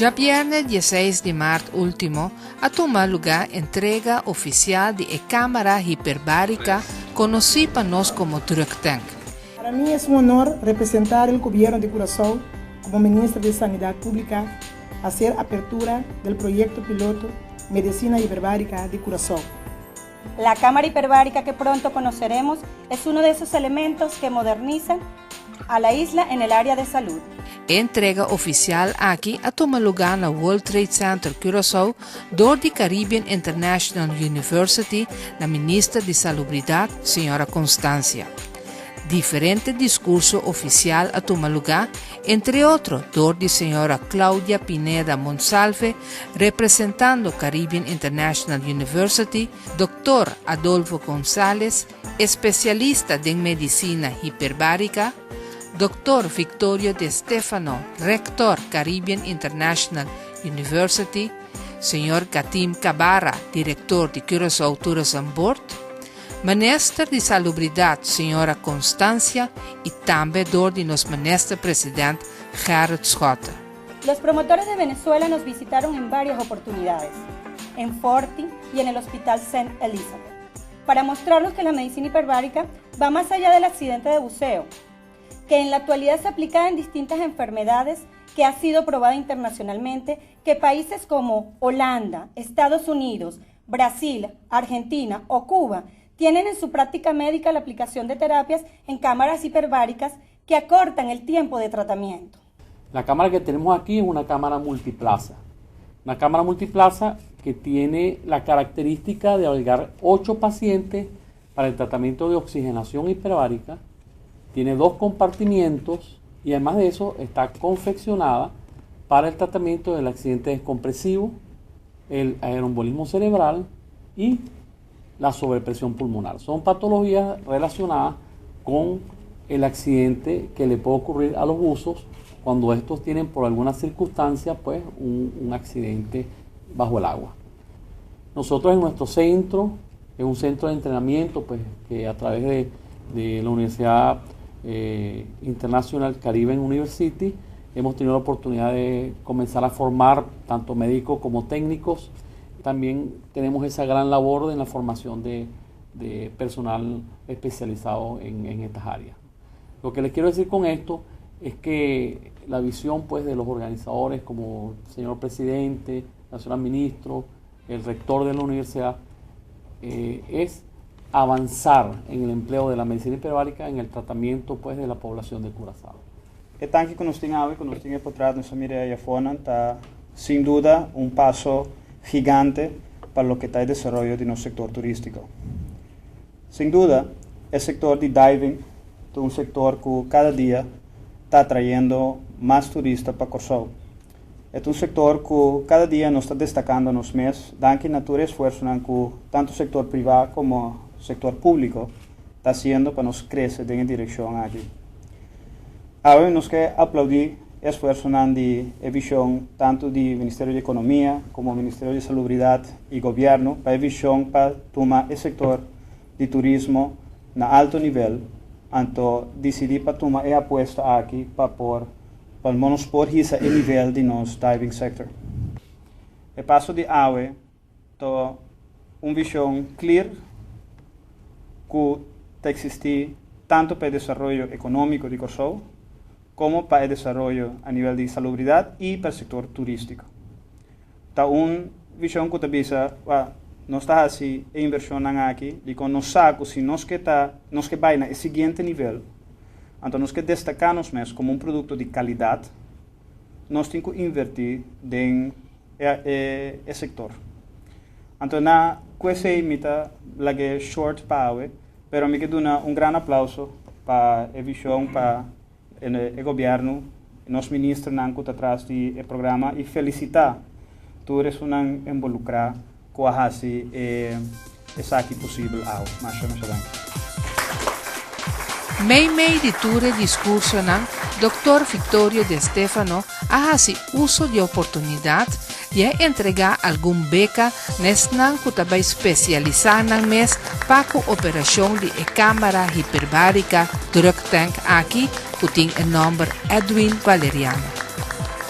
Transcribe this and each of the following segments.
Djabièrnè dieseis di mart último a tuma lugá entrega ofisial di e kámara hiperbárika konosí pa nos komo drug tank. Para mi es un honor representar el Gobierno de Curaçao como Minister de Sanidad Pública hacer apertura del proyecto piloto Medicina Hiperbárica de Curaçao. La cámara hiperbárica que pronto conoceremos es uno de esos elementos que modernizan a la isla en el área de salud. E entrega ofisial aki a tuma lugá na World Trade Center Curaçao dor di Caribbean International University na Minister di Salubridat, señora Constancia. Diferente diskurso ofisial a tuma lugá, entre otro dor di señora Claudia Pineda Monsalve representando Caribbean International University, Doktor Adolfo Gonzalez, espesialista den medisina hiperbárika, Doktor Victorio De Stefano, Rector Caribbean International University, Señor Gatim Cabarra, Director di Curaçao Tourism Board, Minister di Salubridat Señora Constancia y tambe dor di nos Minister President Gerrit Schotte. Los promotores de Venezuela nos visitaron en varias oportunidades, en Forti y en el Hospital St. Elizabeth, para mostrarnos que la medicina hiperbárica va más allá del accidente de buceo, que en la actualidad se aplica en distintas enfermedades, que ha sido probada internacionalmente, que países como Holanda, Estados Unidos, Brasil, Argentina o Cuba tienen en su práctica médica la aplicación de terapias en cámaras hiperbáricas que acortan el tiempo de tratamiento. La cámara que tenemos aquí es una cámara multiplaza. Una cámara multiplaza que tiene la característica de albergar 8 pacientes para el tratamiento de oxigenación hiperbárica. Tiene 2 compartimientos y además de eso está confeccionada para el tratamiento del accidente descompresivo, el aeroembolismo cerebral y la sobrepresión pulmonar. Son patologías relacionadas con el accidente que le puede ocurrir a los buzos cuando estos tienen por alguna circunstancia, un accidente bajo el agua. Nosotros en nuestro centro, es un centro de entrenamiento, que a través de la Universidad International Caribbean University hemos tenido la oportunidad de comenzar a formar tanto médicos como técnicos. También tenemos esa gran labor en la formación de personal especializado en estas áreas. Lo que les quiero decir con esto es que la visión de los organizadores como el señor presidente, la señora ministro, el rector de la universidad, es avanzar en el empleo de la medicina hiperbárica en el tratamiento de la población de Curazao. E tanque ku nos tin awe, ku nos tin por tras, nos mira ei afó, ta sin duda un paso gigante pa loke ta e desaroyo di nos sektor turístiko. Sin duda, e sektor di diving ta un sektor ku kada dia ta atrayendo mas turista pa Kòrsou. E ta un sektor ku kada dia nos ta destakando nos mes, danki na tur esfuerso ku tantu sektor privá komo sektor públiko ta hasiendo pa nos krese den e direkshon aki. Awor nos ke aplaudí esfuerso di vishon tantu di Ministerio di Ekonomia komo Ministerio di Salubridat i Gobièrnu pa e vishon pa tuma e sektor di turismo na alto nivel, anto disidí pa tuma e apuesta aki pa por pa nos por hisa e nivel di nos diving sector. E paso di awe ta un vishon clear ku ta eksistí tantu pa e desaroyo ekonómiko di Kòrsou komo pa e desaroyo a nivel di salubridat i pa e sektor turístiko. Ta un vishon ku ta bisa, wa, nos ta hasi e invershonnan aki, di kon nos sa ku si nos ke ta, nos ke bai na e siguiente nivel, anto nos ke destaká nos mes komo un produkto di kalidat, nos tin ku invertí den e sektor. Anto na ku esei mi ta lag'é short pa awe, pero mi ke duna un gran aplauso pa e vishon, pa e gobièrnu, nos ministernan ku ta tras di e programa i felisitá tur esunnan involukrá ku a hasi esaki posibel awe. Masha, masha danki. Mei mei di tur e diskursonan, Doktor Victorio De Stefano a hasi uso di oportunidat di a entregá algun beka na esnan ku ta bai spesialisá nan mes pa ku operashon di e kámara hiperbárika drug tank aki ku tin e nòmber Edwin Valeriano.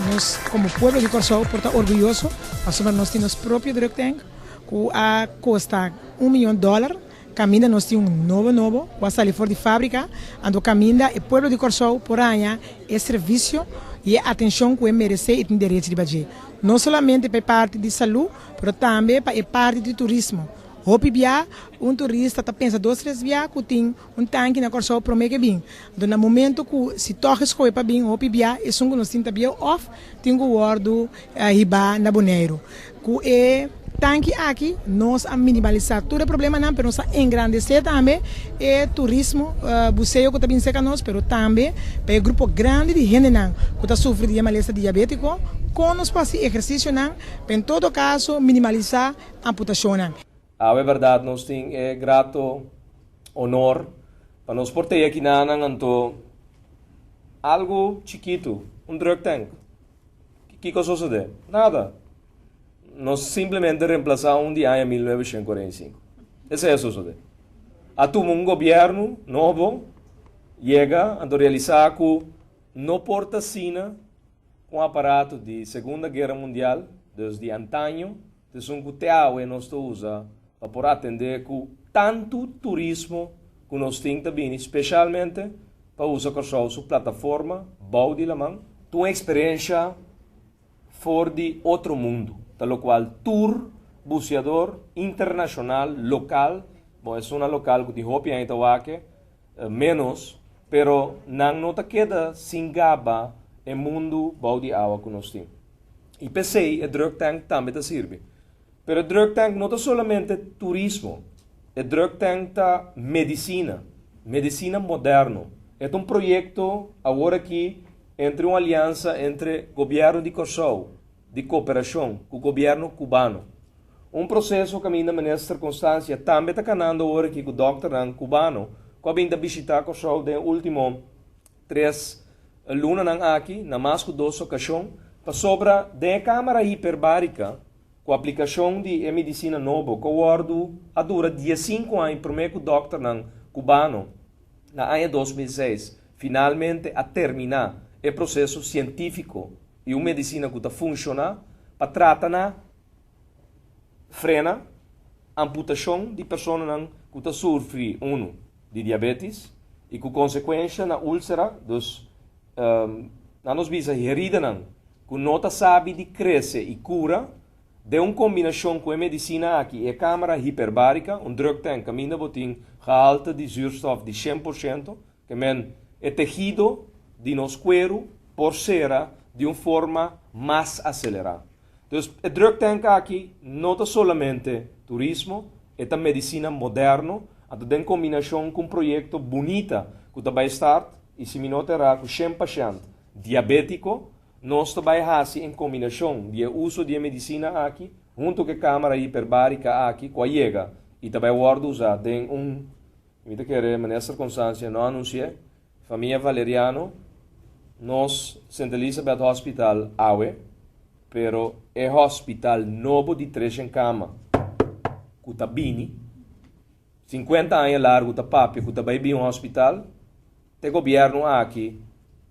Nos komo pueblo di Kòrsou por ta orguyoso pasobra nos tin nos propio drug tank ku a kosta un miyon dòler. Kaminda nos tin un nobo nobo ku a sali for di fábrika, anto kaminda e pueblo di Kòrsou por haña e servisio i e atenshon ku e meresé i tin derecho riba dje. No solamente pa e parti di salú, pero tambe pa e parti di turismo. Hopi bia un turista ta pensa dos tres bia ku tin un tanki na Kòrsou promé ke bin. Anto na momento ku si tòg e skohe pa bin, hopi bia esun ku nos tin ta bieu òf tin ku wòrdu hibá na Boneiru. Ku e tanki aki nos a minimalisá tur e problemanan, pero nos a engrandesé tambe e turismo buseo ku ta bin serka nos, pero tambe pa e grupo grandi di hendenan ku ta sufri di e malesa diabétiko, kon nos por hasi ehersisionan pa en todo kaso minimalisá amputashonnan. Awe bèrdat nos tin e grato honor pa nos por tei akinanan anto algu chikitu, un drug tank. Kiko a sosodé? Nada. Nos simplemente remplasá un di aña 1945. Esei a sosodé. A tuma un gobièrnu nobo yega anto realisá ku no por ta asina ku un aparato di Segunda Guera Mundial, dus di antaño, ta esun ku te awe nos ta usa pa por atendé ku tantu turismo ku nos tin ta bini speshalmente pa usa Kòrsou su plataforma bou di laman. Ta un eksperensha for di otro mundu, ta lokual tur buseador internashonal, lokal, bon esunnan lokal ku tin hopi aña ta wak ménos, pero nan no ta keda sin gaba e mundu bou di awa ku nos tin. I p'esei e drug tank tambe ta sirbi. Pero e drug tank no ta solamente turismo. E drug tank ta medisina, medisina moderno. E ta un proyekto awor aki entre un aliansa entre gobièrnu di Kòrsou di kooperashon ku gobièrnu kubano. Un proseso kaminda Minister Constancia tambe ta kanando awor aki ku dòkternan kubano ku a bin ta bishitá Kòrsou den e último tres lunanan aki na mas ku dos okashon, pasobra den e kámara hiperbárika ku aplikashon di e medisina nobo ku a wòrdu a dura diesinku aña promé ku dòkternan kubano na aña 2006 finalmente a terminá e proseso sientífiko i un medisina ku ta funshoná pa trata na frena amputashon di personanan ku ta sufri unu di diabetis i ku konsekuensha na úlsera, dus nan nos bisa heridanan ku no ta sabi di krese i kura, den un kombinashon ku e medisina aki i e kámara hiperbárika, un drug tank kaminda bo tin gehalte di zuurstof di 100%, ke men e tehido di nos kueru por sera di un forma mas aselerá. Dus e drug tank aki no ta solamente turismo, e ta medisina moderno, anto den kombinashon ku un proyekto bunita ku ta bai start i si mi no ta erá ku shen pashènt diabétiko, nos ta bai hasi en kombinashon di e uso di e medisina aki huntu ku e kámara hiperbárika aki ku a yega i ta bai wòrdu usá den un, mi ta kere Minister Constancia no a anunsi'é, Famia Valeriano, Nos Sint Elisabeth Hospital awe, pero e hospital nobo di Treshen Kama ku ta bini, 50 aña largu ta papia ku ta bai bin un hospital, te gobièrnu aki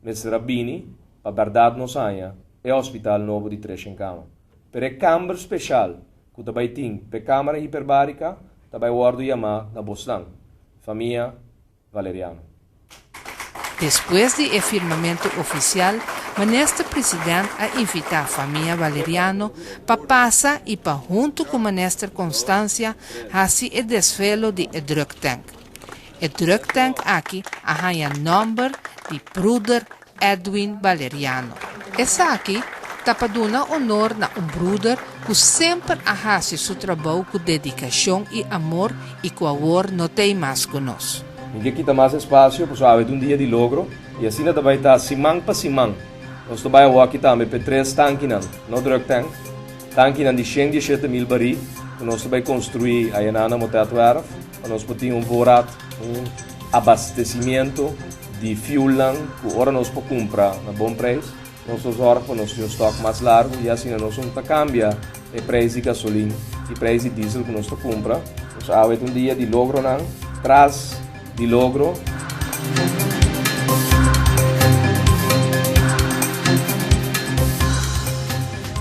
mester a bini pa bèrdat nos haña e hospital nobo di Treshen Kama. Pero e kamber speshal ku ta bai tin p'e kámara hiperbárika ta bai wòrdu yamá na bosnan, famia Valeriano. Despues di e firmamentu ofisial, Minister President a invitá famia Valeriano pa pasa i pa huntu ku Minister Constancia hasi e desvelo di e drug tank. E drug tank aki a haña nòmber di Bruder Edwin Valeriano. Esaki ta pa duna honor na un bruder ku semper a hasi su trabou ku dedikashon i amor i ku awor no t'ei mas ku nos. Mi ke kita mas espasio pasobra awe ta un dia di logro i asina ta bai ta siman pa siman. Nos ta bai awaki tambe p'e tres tankinan, no drug tank, tankinan di shen 17,000 barí ku nos ta bai konstruí ayanan na Motetwerf pa nos por tin un voorraad, un abastecimiento di fuelnan ku ora nos por kumpra na bon preis, nos ta zorg pa nos tin un stock mas largu i asina nos no ta kambia e preis di gasolin i preis di diesel ku nos ta kumpra. Nos awe ta un dia di logronan tras di logro.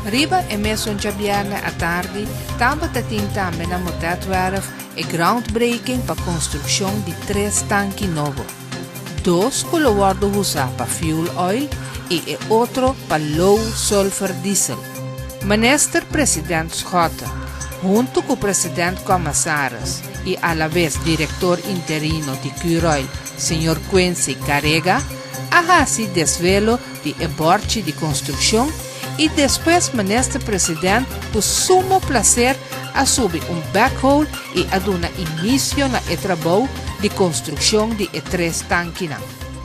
Riba e mesun djabièrnè atardi tabata tin tambe na Motetwerf e groundbreaking pa konstrukshon di tres tanki nobo. Dos ku lo wòrdu husá pa fuel oil i e otro pa low sulfur diesel. Minister President Schotte, huntu ku President Commissaris i alabes Direktor Interino di Curoil, Señor Quincy Carega, a hasi desvelo di e bòrchi di konstrukshon i despues Minister President ku sumo plaser a subi un backhoe i a duna inisio na e trabou di konstrukshon di e tres tankinan.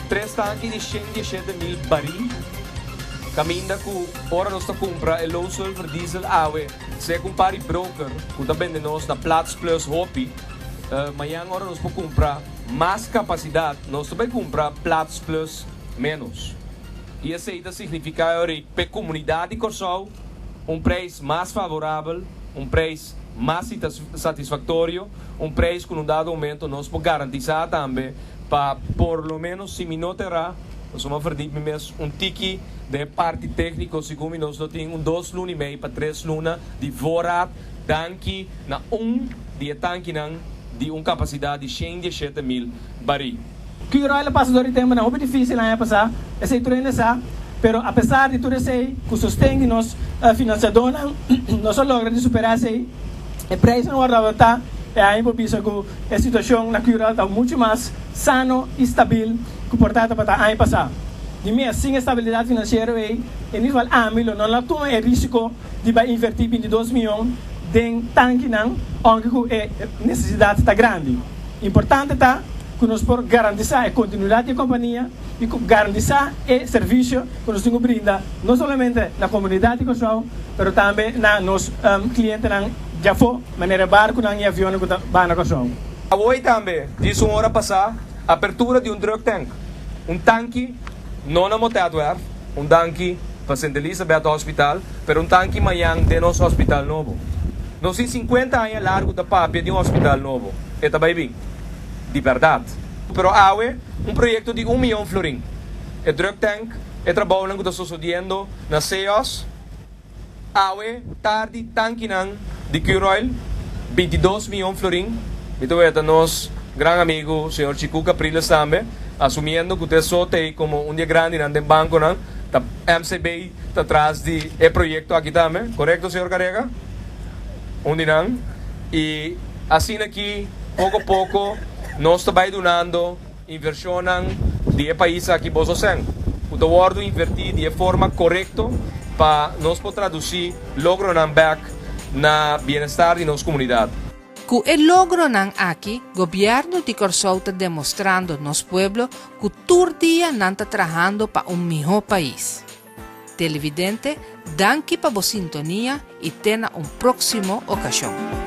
Tres tanki di shen dieshete mil barí, kaminda ku ora nos ta kumpra e low sulfur diesel awe, sea ku un par di broker ku ta bende nos na Platz Plus hopi, mañan ora nos por kumpra mas kapasidat nos ta bai kumpra Platz Plus ménos. I esei ta signifiká ora p'e komunidat di Kòrsou un preis mas favorabel, un preis mas satisfaktorio, un preis ku na un dado momento nos por garantisá tambe pa por lo ménos si mi no ta erá, pasobra mi a ferdí mi mes un tiki den e parti tékniko, segun mi nos lo tin un dos luna i mei pa tres luna di voorraad danki na un di e tankinan di un kapasidat di shen 17,000 barí. Curoil a pasa dor di temponan hopi difícil aña pasá, esei tur hende sa, pero apesar di tur esei, ku sosten di nos finansiadónan, nos a logra di superá esei. E preisnan wòrdu adaptá e aña por bisa ku e situashon na Curoil ta muchu mas sano i stabil ku por ta tabata aña pasá. Di mes, sin e stabilidat finansiero ei, en ieder geval ami lo no la tuma e risiko di bai invertí 22 mion den tankinan, ounke ku e nesesidat ta grandi. Importante ta ku nos por garantisá e kontinuidat di e kompania i ku garantisá e servisio ku nos tin ku brinda no solamente na komunidat di Kòrsou pero tambe na nos klientenan djafó manera e barkunan i avionnan ku ta baha na Kòrsou. Awor tambe, djis un ora pasá, apertura di un drug tank, un tanki no na Motetwerf, un danki pa Sint Elisabeth Hospital, pero un tanki mañan den nos hospital nobo. Nos tin 50 aña largu ta papia di un hospital nobo. E ta bai bin. Di bèrdat. Pero awe, un proyekto di un mion florin. E drug tank, e trabounan ku ta sosodiendo na CEOS, awe tardi tankinan di Curoil, 22 mion florin. Mi ta weta nos gran amigu señor Chicu Capriles tambe, asumiendo ku ta e so t'ei komo un di e grandinan den bankonan, ta MCB ta tras di e proyekto aki tambe. Korekto, señor Carega? Un di nan. I asina aki poko poko nos ta bai dunando invershonnan di e pais aki boso sèn ku ta wòrdu invertí di e forma korekto pa nos por tradusí logronan bèk na bienestar di nos komunidat. Ku e logronan aki, Gobièrnu di Kòrsou ta demostrando nos pueblo ku tur dia nan ta trahando pa un mihó pais. Televidente, danki pa bo sintonia i te na un próksimo okashon.